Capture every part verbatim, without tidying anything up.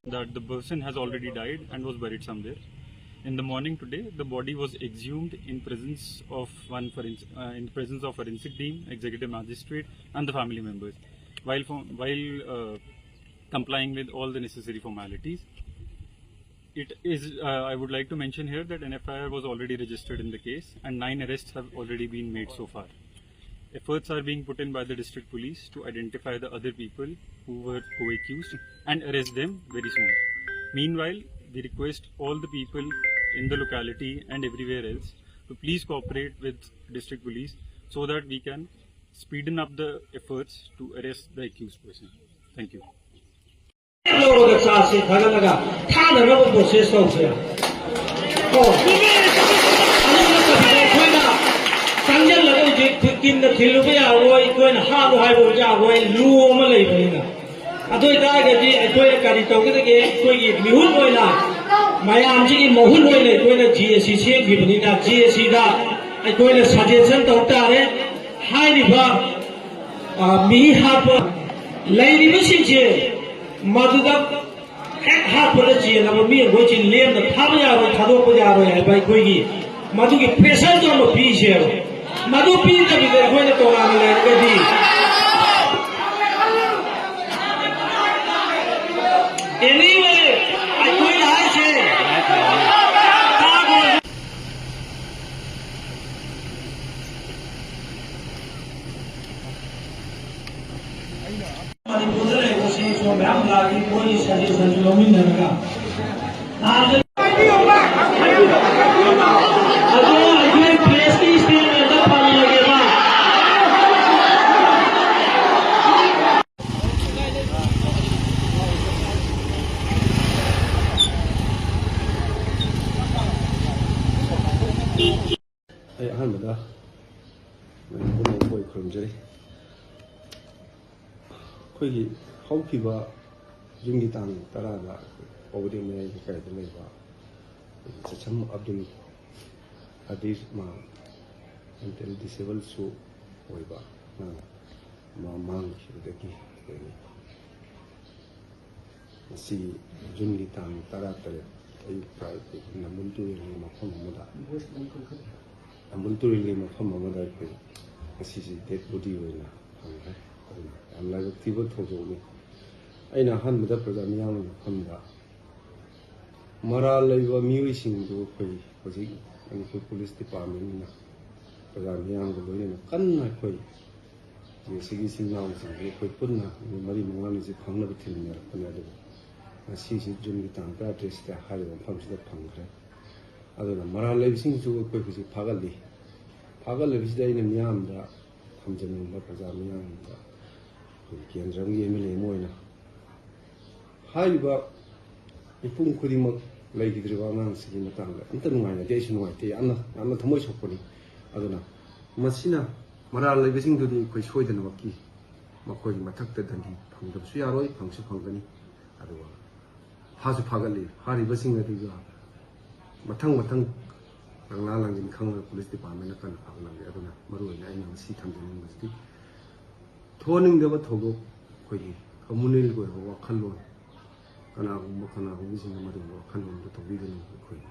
that the person has already died and was buried somewhere. In the morning today, the body was exhumed in presence of one forens- uh, in presence of forensic team, executive magistrate, and the family members, while for, while uh, complying with all the necessary formalities. It is. Uh, I would like to mention here that an F I R was already registered in the case, and nine arrests have already been made so far. Efforts are being put in by the district police to identify the other people who were co-accused and arrest them very soon. Meanwhile, we request all the people in the locality and everywhere else to please cooperate with district police so that we can speeden up the efforts to arrest the accused person. Thank you. ꯂꯧꯔꯒ ꯆꯥꯁꯤ ꯐꯒꯠꯂꯒ ꯊꯥꯅꯅꯕ process ꯇꯧꯁꯦ꯫ ꯀꯣ ꯑꯗꯨ ꯅꯠꯇꯕꯤꯗ ꯑꯩꯈꯣꯏꯅ ꯆꯪꯁꯤꯜꯂꯒ ꯍꯧꯖꯤꯛ ꯀꯤꯟꯅ ꯊꯤꯜꯂꯨꯕ ꯌꯥꯔꯣꯏ, ꯑꯩꯈꯣꯏꯅ ꯍꯥꯠꯂꯨ ꯍꯥꯏꯕ ꯌꯥꯔꯣꯏ, ꯂꯣ ꯑꯃ ꯂꯩꯕꯅꯤꯅ꯫ ꯑꯗꯨ ꯑꯣꯏꯇꯥꯔꯒꯗꯤ ꯑꯩꯈꯣꯏꯅ ꯀꯔꯤ ꯇꯧꯒꯗꯒꯦ? ꯑꯩꯈꯣꯏꯒꯤ ꯃꯤꯍꯨꯠ ꯑꯣꯏꯅ, ꯃꯌꯥꯝꯁꯤꯒꯤ ꯃꯍꯨꯠ ꯑꯣꯏꯅ ꯑꯩꯈꯣꯏꯅ ꯖꯤ ꯑꯦ ꯁꯤ ꯁꯦꯝꯈꯤꯕꯅꯤꯅ, ꯖꯤ ꯑꯦ ꯁꯤꯗ ꯑꯩꯈꯣꯏꯅ ꯁꯖꯦꯁꯟ ꯇꯧ ꯇꯥꯔꯦ꯫ ꯍꯥꯏꯔꯤꯕ ꯃꯤ ꯍꯥꯠꯄ ꯂꯩꯔꯤꯕꯁꯤꯡꯁꯦ ꯃꯗꯨꯗ ꯍꯦꯛ ꯍꯥꯠꯄꯗ ꯆꯦꯟꯅꯕ ꯃꯤ ꯑꯩꯈꯣꯏꯁꯤ ꯂꯦꯝꯅ ꯊꯥꯕ ꯌꯥꯔꯣꯏ, ꯊꯥꯗꯣꯛꯄ ꯌꯥꯔꯣꯏ ꯍꯥꯏꯕ ꯑꯩꯈꯣꯏꯒꯤ ꯃꯗꯨꯒꯤ ꯄ꯭ꯔꯦꯁꯔꯗꯣ ꯑꯃ ꯄꯤꯁꯦꯕ꯫ ꯃꯗꯨ ꯄꯤꯗꯕꯤꯗ ꯑꯩꯈꯣꯏꯅ ꯇꯣꯉꯥꯟꯅ ꯂꯩꯔꯒꯗꯤ ꯑꯦꯅꯤꯋꯦ ꯑꯩꯈꯣꯏꯅ ꯍꯥꯏꯁꯦ ꯇꯥꯕ ꯃꯅꯤꯄꯨꯔꯗ ꯂꯩꯕꯁꯤ ꯁꯣꯝ ꯃꯌꯥꯝ ꯂꯥꯛꯏ, ꯃꯣꯏꯒꯤ ꯁꯖꯦꯁꯟꯁꯨ ꯂꯧꯃꯤꯟꯅꯔꯒ ꯑꯗꯣ ꯑꯩꯈꯣꯏ ꯄ꯭ꯔꯦꯁꯀꯤ ꯁ꯭ꯇꯦꯠꯃꯦꯟꯗ ꯄꯜꯂꯒꯦꯕ꯫ ꯑꯩ ꯑꯍꯥꯟꯕꯗ ꯃꯌꯥꯝ ꯄꯨꯝꯅꯃꯛꯄꯨ ꯑꯩ ꯈꯨꯔꯨꯝꯖꯔꯤ꯫ ꯑꯩꯈꯣꯏꯒꯤ ꯍꯧꯈꯤꯕ ꯖꯨꯟꯒꯤ ꯇꯥꯡ ꯇꯔꯥꯗ ꯄꯧꯕ꯭ꯔꯦꯝ ꯃꯌꯥꯏ ꯂꯩꯀꯥꯏꯗ ꯂꯩꯕ ꯆꯠꯁꯝ ꯑꯕꯗꯨꯜ ꯀꯗꯤꯔ, ꯃꯥ ꯃꯦꯟꯇꯦꯜ ꯗꯤꯁꯦꯕꯜꯁꯨ ꯑꯣꯏꯕ ꯑꯉꯥꯡ ꯑꯃ ꯃꯥꯡꯈꯤꯕꯗꯒꯤ ꯑꯩꯈꯣꯏꯒꯤ ꯉꯁꯤ ꯖꯨꯟꯒꯤ ꯇꯥꯡ ꯇꯔꯥꯇꯔꯦꯠ ꯑꯌꯨꯛꯇ ꯑꯩꯈꯣꯏ ꯅꯝꯕꯨꯜ ꯇꯨꯔꯦꯜꯒꯤ ꯃꯐꯝ ꯑꯃꯗ, ꯅꯝꯕꯨꯜ ꯇꯨꯔꯦꯜꯒꯤ ꯃꯐꯝ ꯑꯃꯗ ꯑꯩꯈꯣꯏ ꯉꯁꯤꯁꯤ ꯗꯦꯠ ꯕꯣꯗꯤ ꯑꯣꯏꯅ ꯐꯪꯈ꯭ꯔꯦ꯫ ꯑꯗꯨꯅ ꯌꯥꯝ ꯂꯥꯏꯕꯛ ꯊꯤꯕ ꯊꯧꯗꯣꯛꯅꯤ꯫ ꯑꯩꯅ ꯑꯍꯥꯟꯕꯗ ꯄ꯭ꯔꯖꯥ ꯃꯤꯌꯥꯝꯒꯤ ꯃꯐꯝꯗ ꯃꯔꯥꯜ ꯂꯩꯕ ꯃꯤꯑꯣꯏꯁꯤꯡꯗꯨ ꯑꯩꯈꯣꯏ ꯍꯧꯖꯤꯛ ꯃꯅꯤꯄꯨꯔ ꯄꯨꯂꯤꯁ ꯗꯤꯄꯥꯔꯠꯃꯦꯟꯅ ꯄ꯭ꯔꯖꯥ ꯃꯤꯌꯥꯝꯒ ꯂꯣꯏꯅꯅ ꯀꯟꯅ ꯑꯩꯈꯣꯏ ꯖꯦ ꯑꯦꯁ ꯁꯤꯒꯤ ꯏꯆꯤꯜ ꯏꯅꯥꯎꯁꯤꯡꯁꯦ ꯑꯩꯈꯣꯏ ꯄꯨꯟꯅ ꯅꯨꯃꯤꯠ ꯃꯔꯤ ꯃꯉꯥꯅꯤꯁꯦ ꯐꯪꯅꯕ ꯊꯤꯃꯤꯟꯅꯔꯛꯄꯅꯦ꯫ ꯑꯗꯨꯕꯨ ꯉꯁꯤꯁꯤ ꯖꯨꯟꯒꯤ ꯇꯥꯡ ꯇꯔꯥꯇꯔꯦꯠꯁꯤꯗ ꯍꯥꯏꯔꯤꯕ ꯃꯐꯝꯁꯤꯗ ꯐꯪꯈ꯭ꯔꯦ꯫ ꯑꯗꯨꯅ ꯃꯔꯥꯜ ꯂꯩꯕꯁꯤꯡꯁꯨ ꯑꯩꯈꯣꯏ ꯍꯧꯖꯤꯛ ꯐꯥꯒꯠꯂꯤ꯫ ꯐꯥꯒꯠꯂꯤꯕꯁꯤꯗ ꯑꯩꯅ ꯃꯤꯌꯥꯝꯗ ꯊꯝꯖꯅꯤꯡꯕ, ꯄ꯭ꯔꯖꯥ ꯃꯤꯌꯥꯝꯗ ꯑꯩꯈꯣꯏ ꯀꯦꯟꯗ꯭ꯔ ꯑꯃꯒꯤ ꯑꯦꯝ ꯑꯦꯜ ꯑꯦ ꯑꯃ ꯑꯣꯏꯅ ꯍꯥꯏꯔꯤꯕ ꯃꯤꯄꯨꯝ ꯈꯨꯗꯤꯡꯃꯛ ꯂꯩꯈꯤꯗ꯭ꯔꯤꯕ ꯑꯉꯥꯡꯁꯤꯒꯤ ꯃꯇꯥꯡꯗ ꯑꯝꯇ ꯅꯨꯡꯉꯥꯏꯅꯗꯦ꯫ ꯑꯩꯁꯨ ꯅꯨꯡꯉꯥꯏꯇꯦ, ꯌꯥꯝꯅ, ꯌꯥꯝꯅ ꯊꯃꯣꯏ ꯁꯣꯛꯄꯅꯤ꯫ ꯑꯗꯨꯅ ꯃꯁꯤꯅ ꯃꯔꯥꯜ ꯂꯩꯕꯁꯤꯡꯗꯨꯗꯤ ꯑꯩꯈꯣꯏ ꯁꯣꯏꯗꯅꯃꯛꯀꯤ ꯃꯈꯣꯏꯒꯤ ꯃꯊꯛꯇ ꯗꯟꯗꯤ ꯐꯪꯗꯕꯁꯨ ꯌꯥꯔꯣꯏ, ꯐꯪꯁꯨ ꯐꯪꯒꯅꯤ꯫ ꯑꯗꯨꯒ ꯐꯥꯁꯨ ꯐꯥꯒꯠꯂꯤ꯫ ꯐꯥꯔꯤꯕꯁꯤꯡ ꯑꯗꯨꯒ ꯃꯊꯪ ꯃꯊꯪ ꯂꯪꯂꯥ ꯂꯪꯖꯤꯟ ꯈꯪꯂꯒ ꯄꯨꯂꯤꯁ ꯗꯤꯄꯥꯔꯠꯃꯦꯟꯅ ꯀꯟꯅ ꯐꯥꯒꯠꯂꯝꯂꯤ꯫ ꯑꯗꯨꯅ ꯃꯔꯨꯑꯣꯏꯅ ꯑꯩꯅ ꯉꯁꯤ ꯊꯝꯖꯅꯤꯡꯕꯁꯤꯗꯤ ꯊꯣꯛꯍꯟꯅꯤꯡꯗꯕ ꯊꯧꯗꯣꯛ, ꯑꯩꯈꯣꯏꯒꯤ ꯀꯝꯃꯨꯅꯦꯜꯒꯤ ꯑꯣꯏꯕ ꯋꯥꯈꯜꯂꯣꯟ, ꯀꯅꯥꯒꯨꯝꯕ ꯀꯅꯥꯒꯨꯝꯕꯁꯤꯡꯅ ꯃꯗꯨꯒꯨꯝꯕ ꯋꯥꯈꯜꯂꯣꯟꯗꯨ ꯇꯧꯕꯤꯒꯅꯨ꯫ ꯑꯩꯈꯣꯏ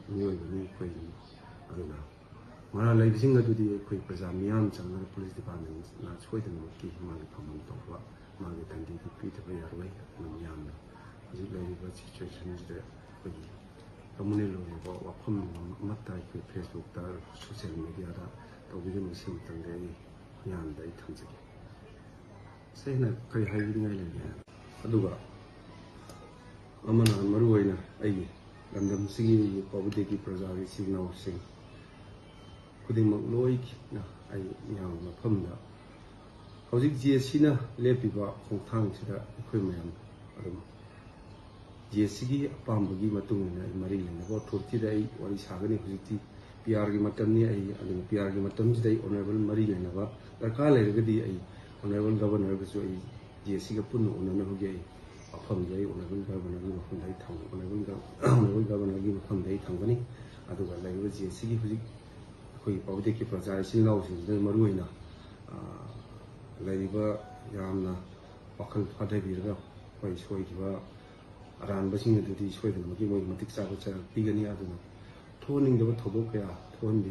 ꯃꯤꯑꯣꯏꯕꯅꯤ, ꯑꯩꯈꯣꯏ꯫ ꯑꯗꯨꯅ ꯃꯔꯥꯜ ꯂꯩꯕꯁꯤꯡ ꯑꯗꯨꯗꯤ ꯑꯩꯈꯣꯏ ꯄ꯭ꯔꯖꯥ ꯃꯤꯌꯥꯝ ꯆꯪꯂꯒ ꯄꯨꯂꯤꯁ ꯗꯤꯄꯥꯔꯠꯃꯦꯟꯅ ꯁꯣꯏꯗꯅꯃꯛꯀꯤ ꯃꯥꯒꯤ ꯐꯝꯐꯝ ꯊꯣꯛꯄ ꯃꯥꯒꯤ ꯗꯟꯗꯤꯗꯨ ꯄꯤꯗꯕ ꯌꯥꯔꯣꯏ꯫ ꯑꯗꯨꯅ ꯃꯤꯌꯥꯝꯅ ꯍꯧꯖꯤꯛ ꯂꯩꯔꯤꯕ ꯁꯤꯆꯨꯋꯦꯁꯟꯁꯤꯗ ꯑꯩꯈꯣꯏꯒꯤ ꯀꯝꯃꯨꯅꯦꯜ ꯑꯣꯏꯔꯤꯕ ꯋꯥꯐꯝ ꯑꯃꯠꯇ ꯑꯩꯈꯣꯏ ꯐꯦꯁꯕꯨꯛꯇ, ꯁꯣꯁꯤꯌꯦꯜ ꯃꯦꯗꯤꯌꯥꯗ ꯇꯧꯕꯤꯒꯅꯨ꯫ ꯁꯤꯃꯇꯪꯗꯤ ꯑꯩ ꯃꯤꯌꯥꯝꯗ ꯑꯩ ꯊꯝꯖꯒꯦ꯫ ꯁꯤ ꯍꯦꯟꯅ ꯀꯔꯤ ꯍꯥꯏꯕꯤꯅꯤꯡꯉꯥꯏ ꯂꯩꯒꯦ? ꯑꯗꯨꯒ ꯑꯃꯅ ꯃꯔꯨ ꯑꯣꯏꯅ ꯑꯩꯒꯤ ꯂꯝꯗꯝꯁꯤꯒꯤ, ꯑꯩꯒꯤ ꯄꯥꯎꯕꯨꯗꯦꯒꯤ ꯄ꯭ꯔꯖꯥꯒꯤ ꯏꯆꯤꯜ ꯏꯅꯥꯎꯁꯤꯡ ꯈꯨꯗꯤꯡꯃꯛ ꯂꯣꯏꯅ ꯑꯩ ꯃꯤꯌꯥꯝꯒꯤ ꯃꯐꯝꯗ ꯍꯧꯖꯤꯛ ꯖꯦ ꯑꯦꯁ ꯁꯤꯅ ꯂꯦꯞꯄꯤꯕ ꯈꯣꯡꯊꯥꯡꯁꯤꯗ ꯑꯩꯈꯣꯏ ꯃꯌꯥꯝ ꯑꯗꯨꯝ ꯖꯦ ꯑꯦꯁ ꯁꯤꯒꯤ ꯑꯄꯥꯝꯕꯒꯤ ꯃꯇꯨꯡ ꯏꯟꯅ ꯑꯩ ꯃꯔꯤ ꯂꯩꯅꯕ ꯑꯣꯊꯣꯔꯤꯇꯤꯗ ꯑꯩ ꯋꯥꯔꯤ ꯁꯥꯒꯅꯤ꯫ ꯍꯧꯖꯤꯛꯇꯤ ꯄꯤ ꯑꯥꯔꯒꯤ ꯃꯇꯝꯅꯤ꯫ ꯑꯩ ꯑꯗꯨꯅ ꯄꯤ ꯑꯥꯔꯒꯤ ꯃꯇꯝꯁꯤꯗ ꯑꯩ ꯑꯣꯅꯔꯦꯕꯜ ꯃꯔꯤ ꯂꯩꯅꯕ ꯗꯔꯀꯥꯔ ꯂꯩꯔꯒꯗꯤ ꯑꯩ ꯑꯣꯅꯔꯦꯕꯜ ꯒꯕꯔꯅꯔꯒꯁꯨ ꯑꯩ ꯖꯦ ꯑꯦꯁ ꯁꯤꯒ ꯄꯨꯟꯅ ꯎꯅꯅꯕꯒꯤ ꯑꯩ ꯋꯥꯐꯝꯁꯦ ꯑꯩ ꯑꯣꯅꯔꯦꯕꯜ ꯒꯕꯔꯅꯔꯒꯤ ꯃꯐꯝꯗ ꯑꯩ ꯊꯝ-, ꯑꯣꯅꯔꯦꯕꯜ ꯒ-, ꯑꯣꯅꯔꯦꯕꯜ ꯒꯕꯔꯅꯔꯒꯤ ꯃꯐꯝꯗ ꯑꯩ ꯊꯝꯒꯅꯤ꯫ ꯑꯗꯨꯒ ꯂꯩꯔꯤꯕ ꯖꯦ ꯑꯦꯁ ꯁꯤꯒꯤ ꯍꯧꯖꯤꯛ ꯑꯩꯈꯣꯏꯒꯤ ꯄꯥꯎꯗꯦꯛꯀꯤ ꯄ꯭ꯔꯖꯥ ꯏꯆꯤꯜ ꯏꯅꯥꯎꯁꯤꯡꯁꯤꯗ ꯃꯔꯨꯑꯣꯏꯅ, ꯑ, ꯂꯩꯔꯤꯕ ꯌꯥꯝꯅ ꯋꯥꯈꯜ ꯐꯥꯊꯕꯤꯔꯒ ꯑꯩꯈꯣꯏ ꯁꯣꯏꯈꯤꯕ ꯑꯔꯥꯟꯕꯁꯤꯡ ꯑꯗꯨꯗꯤ ꯁꯣꯏꯗꯅꯃꯛꯀꯤ ꯃꯣꯏ ꯃꯇꯤꯛ ꯆꯥꯕ ꯆꯩꯔꯥꯛ ꯄꯤꯒꯅꯤ꯫ ꯑꯗꯨꯅ ꯊꯣꯛꯍꯟꯅꯤꯡꯗꯕ ꯊꯧꯗꯣꯛ ꯀꯌꯥ ꯊꯣꯛꯍꯟꯕꯤ